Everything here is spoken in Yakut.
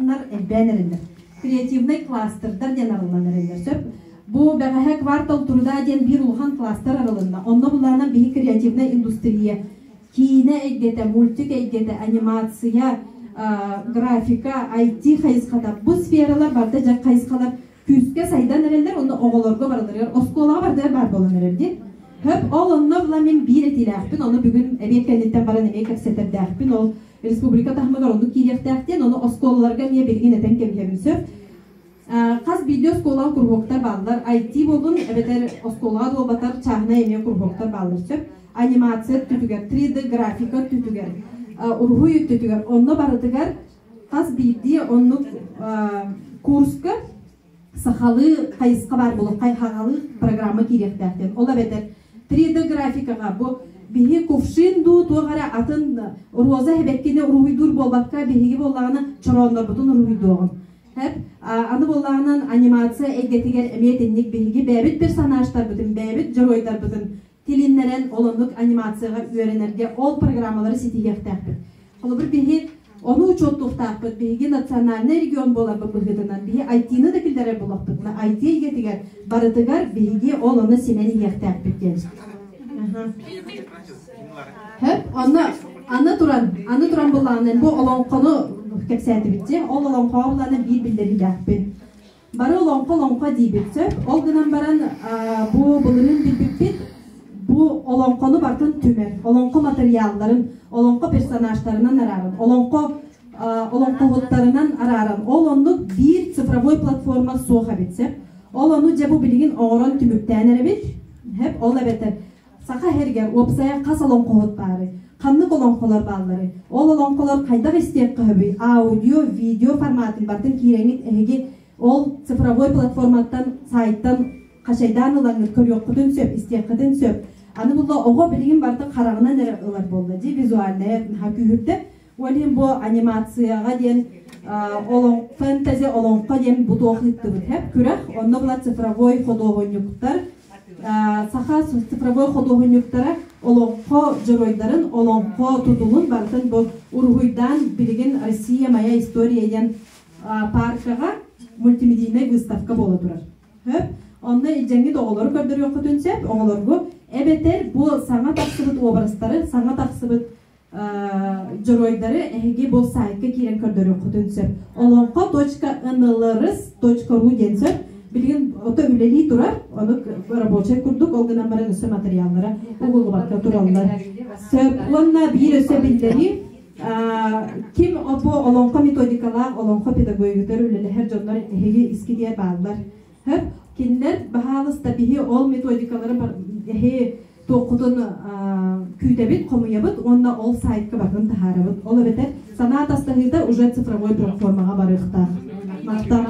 ыскааһыннар элбээн эрэллэр. Креативнай кластердар диэн арыллан эрэллэр. Сөп. Бу бэҕэһээ «Квартал труда» диэн биир улахан кластер арылынна. Онно булаанан биһи креативнай индустрия, киинэ эйгэтэ, мультик эйгэтэ, анимация, графика, IT хайысхата. Бу сфералар барда дьэ хайысхалар күүскэ сайдан эрэллэр, онно оҕолорго барыларыгар, оскуолаҕа барытыгар баар буолан эрэр дии. Хөп, ол онно була мин биир этиилээхпин, ону бүгүн эбиэт кэнниттэн баран эмиэ кэпсэтэрдээхпин, ол республика таһымыгар оннук киириэхтээх диэн, ону оскуолаларга эмиэ билигин этэн кэбиһэбин сөп. Хас биирдии оскуолаҕа куруһуоктар бааллар, IT буоллун, эбэтэр оскуолаҕа буолбатар чааһынай эмиэ куруһуоктар бааллар сөп. Анимация өттүтүгэр, 3D графика өттүтүгэр, уруһуй өттүтүгэр, онно барытыгар хас биирдии оннук курска сахалыы хайысха баар буолуох, хайхаҕалыы программа киириэхтээх диэн. Ол эбэтэр 3D графикаҕа бу биһи кувшин дуу туох эрэ атын роза эбэккини уруһуйдуур буолбакка биһиги буоллаҕына чорооннорбутун уруһуйдуоҕун. Хэп, аны буоллаҕынан анимация эйгэтигэр эмиэ итинник биһиги бэйэбит персонажтарбытын, бэйэбит дьоруойдарбытын тилиннэрэн ол оннук анимацияҕа үөрэнэргэ ол программалары ситиһиэхтээхпит. Холобур, биһи ону учуоттуохтаахпыт. Биһиги национальнай регион буоларбыт быһыытынан биһи IT-ны да киллэрэр буоллахпытына IT эйгэтигэр барытыгар биһиги ол ону симэн иһиэхтээхпит диэн. Хөп, онно аны туран, аны туран буллаҕынан бу олоҥхону кэпсээтибит дии. Ол олоҥхоҕо буллаҕына биир биллэриилээхпин. Бары олоҥхо-олоҥхо диибит сөп. Ол гынан баран бу былырыын билбиппит бу олоҥхону барытын түмэр, олоҥхо матырыйаалларын, олоҥхо персонажтарынан арааран, олоҥхо олоҥхоһуттарынан арааран, ол оннук биир цифровой платформа суох эбит сөп. Ол ону дьэ бу билигин оҥорон түмүктээн эрэбит. Хэп, ол эбэтэр Саха сиригэр уопсайа хас олоҥхоһут баарый? Ханнык олоҥхолор баалларый? Ол олоҥхолор хайдах истиэххэ сөбүй? Аудио, видео форматын барытын киирэҥҥит эһиги ол цифровой платформаттан, сайтан хачайдаан ылаҥҥыт көрүөххүтүн сөп, истиэххитин сөп. Аны булла оҕо билигин барытын хараҕынан эрэ ылар буолла дии, визуальная наһаа күүһүрдэ. Ол иһин бу анимацияҕа диэн олоҥ фэнтези олоҥхо диэн бу туох ыыттыбыт хэп күрэх онно була цифровой худуоһунньуктар саха цифровой худуоһунньуктара олоҥхо дьоруойдарын олоҥхо тутулун барытын бу уруһуйдаан билигин Россия моя история диэн паркаҕа мультимедийнай выставка буола турар. Хөп. Онно илдьэҥҥит оҕолору көрдөрүөххүтүн сөп, оҕолоргу эбэтэр бу саҥа тахсыбыт уобарастары, саҥа тахсыбыт дьоруойдары эһиги бу сайтка киирэн көрдөрүөххүтүн сөп. Олоҥхо.nlrs.ru диэн сөп. Билигин ото үлэлии турар, ону рабочай курдук, ол гынан баран өссө материаллара угуллубакка тураллар. Сөп. Уонна биир өссө биллэрии, ким бу олоҥхо методикалаах, олоҥхо педагогиктар үлэлэһэр дьоннор эһиги искитиэр бааллар. Хөп, кинилэр баһаалыста биһи ол методикалары эһи туоххутун күүтэбит, хомуйабыт уонна ол сайтка барытын таһаарабыт. Ол эбэтэр санаа атастаһыыта уже цифровой платформаҕа барыахтаах. Махтал.